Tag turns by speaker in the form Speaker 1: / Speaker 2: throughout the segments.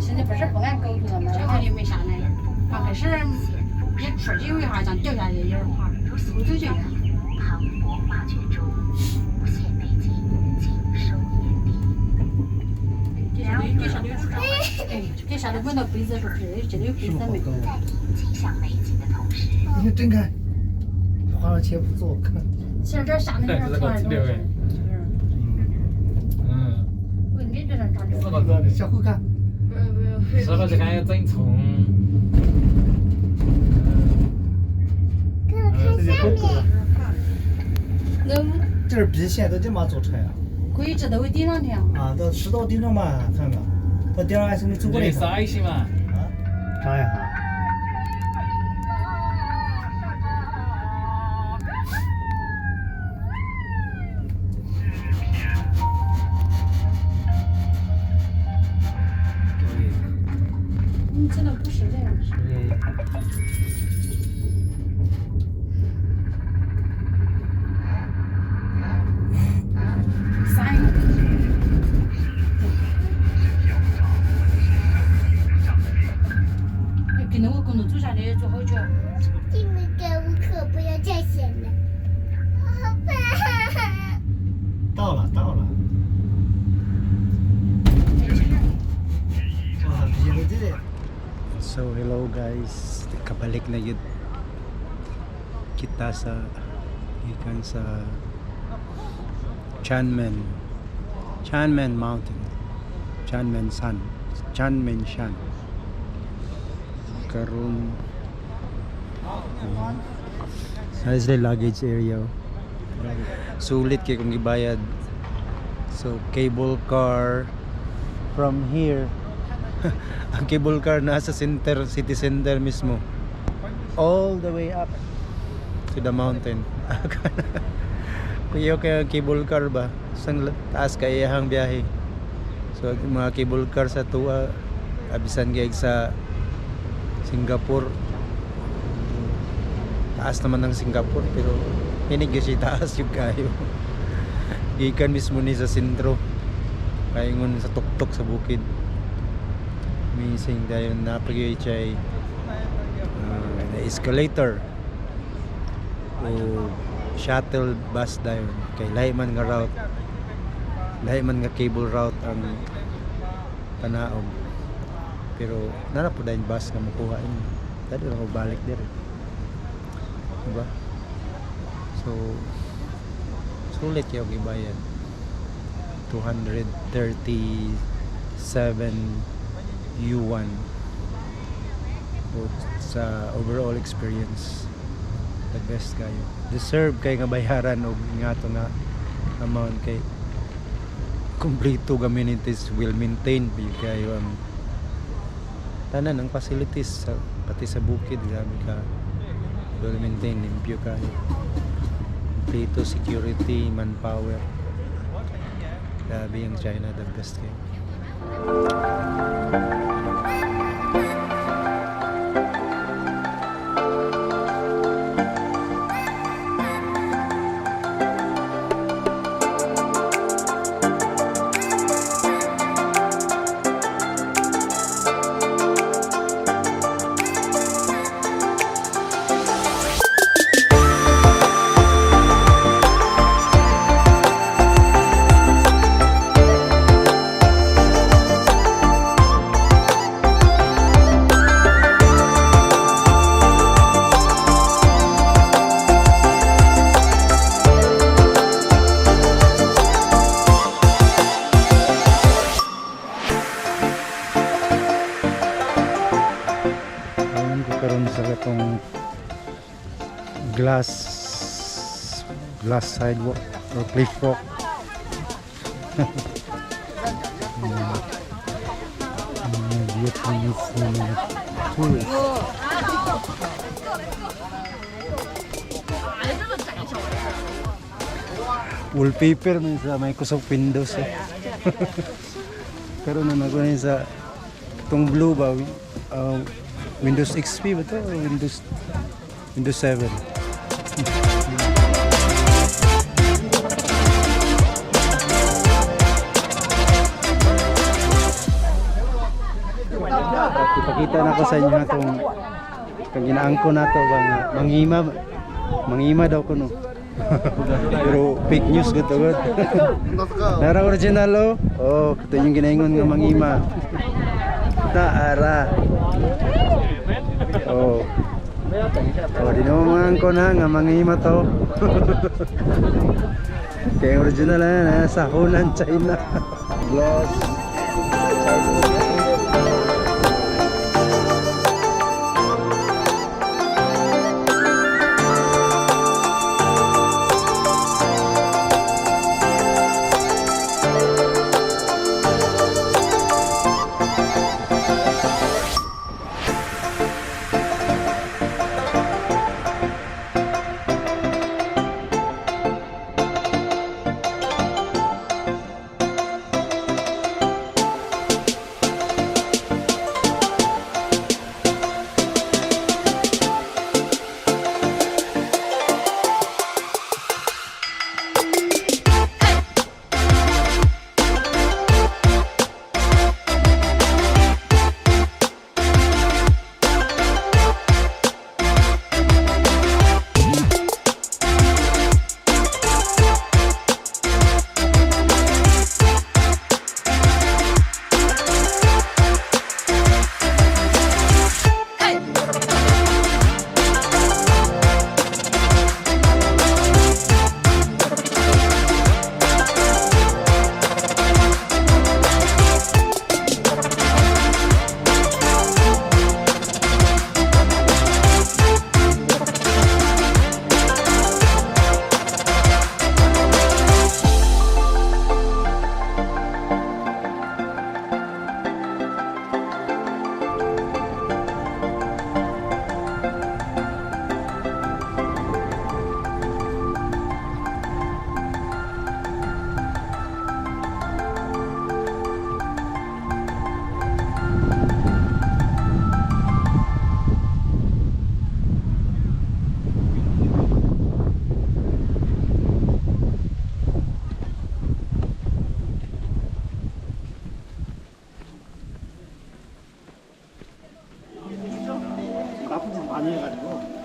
Speaker 1: 现在不是不按狗了吗？这回也没下来，刚开始一出去有一下像掉下去有点怕，后头就
Speaker 2: 磅礴画卷中，无限美景尽收眼底。
Speaker 1: 这下头哎，这下头闻到杯子是这里有杯子没？
Speaker 2: 在您尽享美景的同时，
Speaker 3: 你看，睁开，花了钱不做，看。
Speaker 1: 其实这下面这突然就是，我你这上长这。
Speaker 3: 小虎看。
Speaker 4: 是不是看有整虫？
Speaker 5: 给我看下面。
Speaker 1: 那
Speaker 3: 这是笔线都这么做成呀？
Speaker 1: 可以直到顶上去啊。
Speaker 3: 啊，到石到顶上嘛，看看，到顶上还是没走过来。
Speaker 4: 啥意思嘛？
Speaker 3: 啊，查一下。
Speaker 1: 你这个不是这样。三。跟那个工作做下来做好久。
Speaker 5: 你们给我可不要再写了，好怕。
Speaker 3: 到了，到了。哇，比了这个。
Speaker 6: So hello guys, kabalik na yun kita sa gikan sa Tianmen Mountain, Tianmen San, Tianmen Shan. Karon nasa luggage area. Oh. Sulit kay kung gibayad. So cable car from here, ang cable car nasa center, city center mismo. All the way up to the mountain. Kuya kaya cable car ba? Sang taas kay iyahang biyahe. So ang mga cable car sa tuwa abisan kay sa Singapore. Taas naman ng Singapore pero hinig gyud siya taas yung kayo. Gikan mismo ni sa sentro. Paingon sa tuktok sa bukid. Amazing dahil napagay siya escalator o shuttle bus dayon kay lahi man nga route, lahi man nga cable route ang panaog, pero nara po dayon bus nga makuha ini dali ra ko balik dire, diba? So sulit kayo gibayad 237 yuan. But sa overall experience, the best kayo, deserve kay nga bayaran og nga to nga amount kay kompleto amenities, well maintained gyud kayo ang tanan ang facilities sa, pati sa bukid, grabe ka well maintained, limpyo kayo, kompleto security, manpower. Grabe yung China, the best kayo. Ayon ko karon sa katong glass sidewalk or cliff walk. Mga Vietnamese na mga tourists. Wallpaper man sa Microsoft Windows eh. Pero na nakuha niya sa itong blue ba, Windows XP ba to? O Windows 7. Ipakita na ko sa inyo atong kang ginaangko nato ba nga mangima mangima daw kuno. Pero fake news gud to gud. Nara original oh. Oh, ito yung ginaingon nga mangima. Ta ara. Oh. Oh, di naman mga angko na nga mangima to. Kaya original na yan, ha, sa Hunan, China. Gloss.
Speaker 3: 나쁜 짓 많이 해가지고.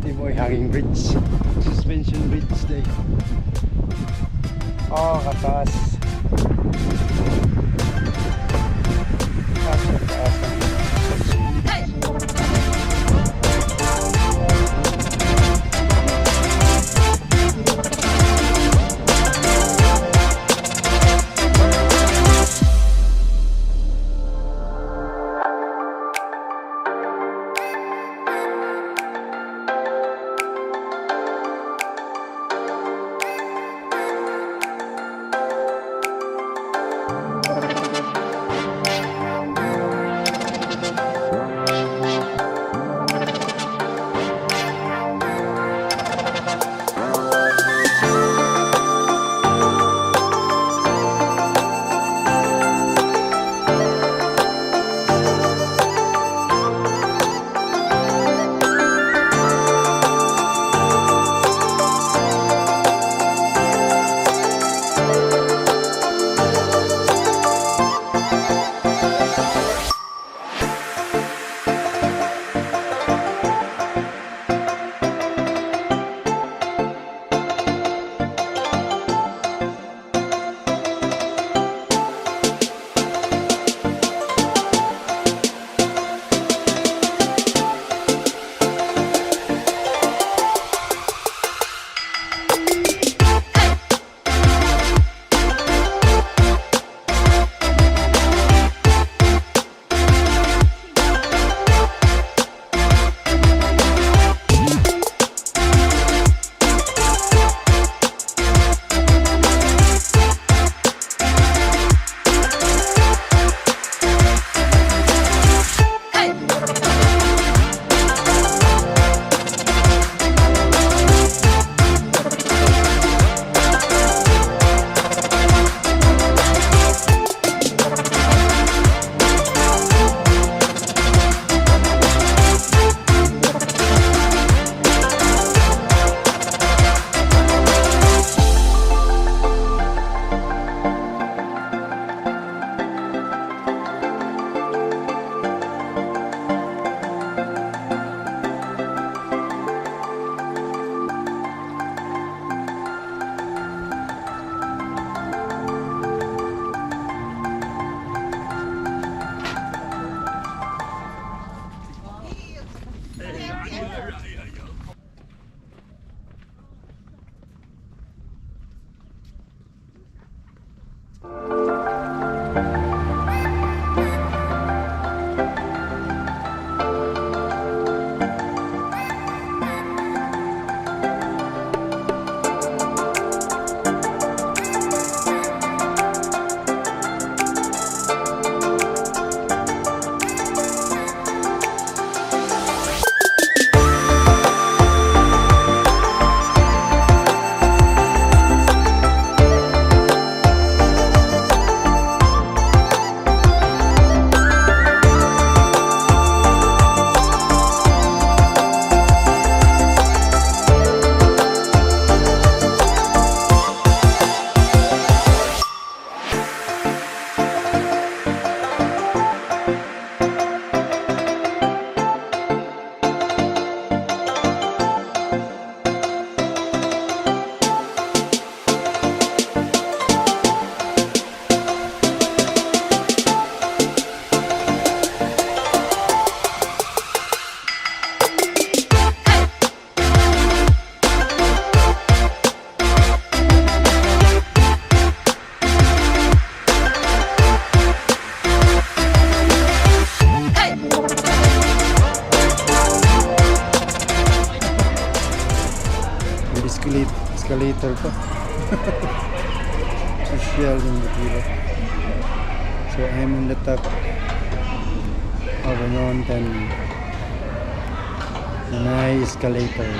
Speaker 6: Timoy Hanging Bridge. Suspension Bridge day. Oh, kataas. Taas, kataas. Escalator pa. Social ng Butila. So I'm on the top of a mountain. May escalator.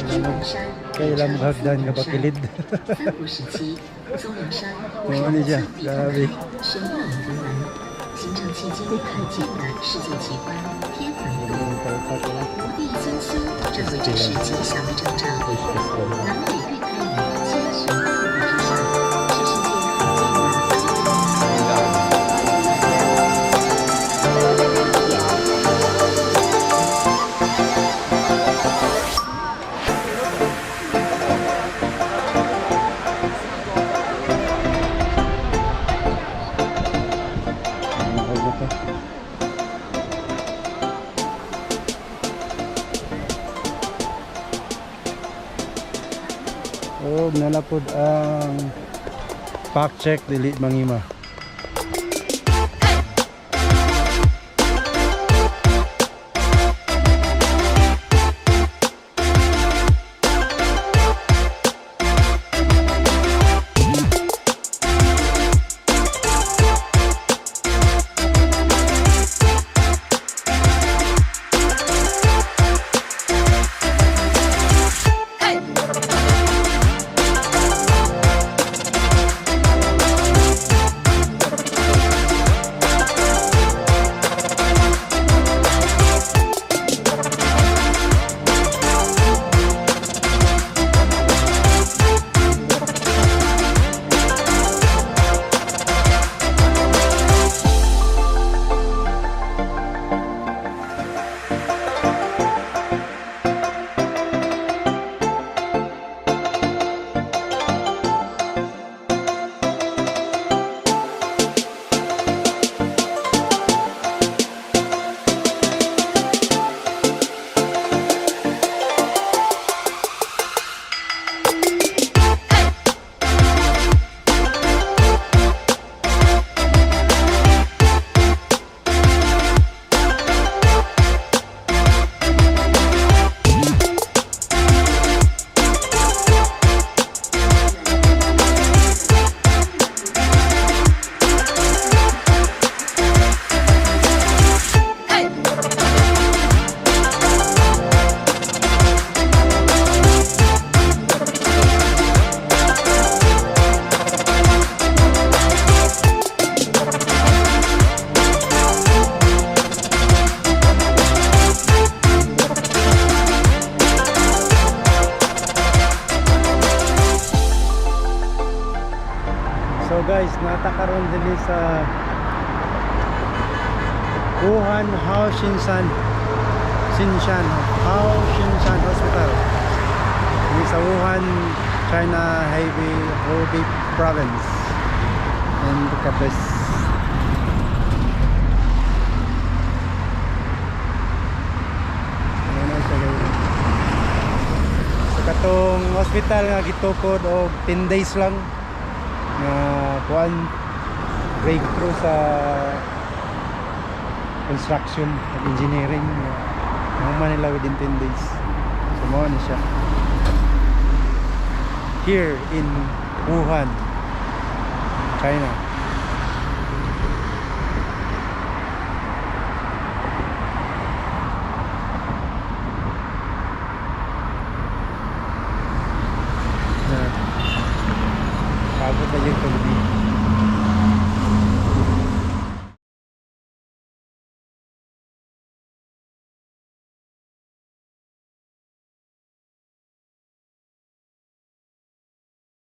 Speaker 2: 天龙山
Speaker 6: Kailan hagdan nga bakilid.
Speaker 2: 三国时期，嵩阳山
Speaker 6: Oo, ano siya? Grabe.
Speaker 2: 神秘无门，形成迄今罕见的世界奇观天门洞。吴帝孙兴认为这是吉祥的征兆，南北对开于千寻瀑布之上，是世界罕见的。
Speaker 6: Mahal na pa. Oh, nalapod ang pack check dili mangima. So guys, nata karon dinhi sa Wuhan Haoxinshan Xinshan Haoxinshan Hospital. Dinhi sa Wuhan, China, Hebei, Hubei Province. And Budapest. Ano na siya, guys? Sa katong hospital nga gitukod og 10 days lang nga kuan, breakthrough sa construction at engineering nga nila within 10 days. So mao ni siya here in Wuhan, China.